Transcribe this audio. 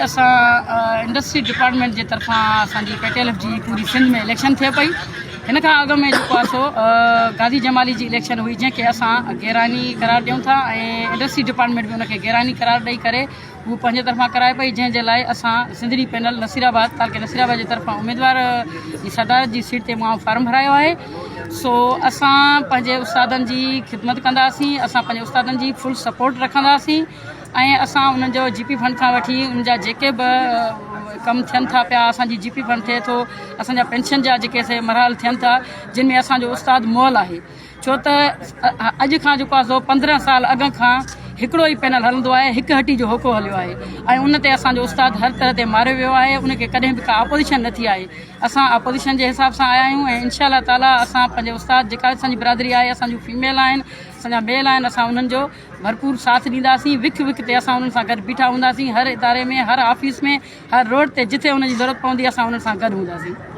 اسان industry department جي طرفان اسان جي پي ٽي ايل ايف جي پوري سنڌ ۾ اليڪشن ٿئي پئي هن کان اڳ ۾ جيڪو آهي سو غازي جمالي جي اليڪشن هئي جنهن کي اسان غيرآئيني قرار ڏيون ٿا ۽ انڊسٽري ڊپارٽمينٽ به ان کي غيرآئيني قرار ڏئي ڪري هو پنهنجي طرفان ڪرائي پئي جنهن جي لاء اسان سنڌڙي پينل نصير آباد تعلقي نصير آباد جي طرفان اميدوار جي صدارت جي سيٽ تي مان فارم ڀرايو آهي سو اسان پنهنجي استادن جي خدمت ڪنداسين اسان پنهنجي استادن جي فل سپورٽ رکنداسين ۽ اسان انهن جو جي پي فنڊ کان وٺي ان جا جيڪي به ڪم ٿين ٿا پيا اسان جي جي پي فنڊ ٿئي ٿو اسان جا پينشن جا جيڪي سي مرحل ٿين ٿا جن ۾ اسان جو استاد مئل آهي ڇو ته اڄ کان جيڪو آهي سو 15 سال اڳ کان هڪڙو ئي پينل هلندو آهي هڪ هٽي جو هوڪو هليو آهي ۽ ان تي اسان جو استاد هر طرح تي ماريو ويو آهي ان کي ڪڏهن به ڪا اپوزيشن نه ٿي آهي اسان اپوزيشن جي حساب سان آيا آهيون ۽ انشاء الله تعالي اسان پنهنجي استاد جيڪا اسان جي برادري آهي اسان جون فيميل آهن اسان جا ميل آهن اسان انهن جو ڀرپور ساٿ ڏينداسين وک وک تي اسان انهن سان گڏ بيٺا هونداسين هر اداري ۾ هر آفيس ۾ هر روڊ تي جٿي انهن جي ضرورت پوندي اسان انهن سان گڏ هونداسين.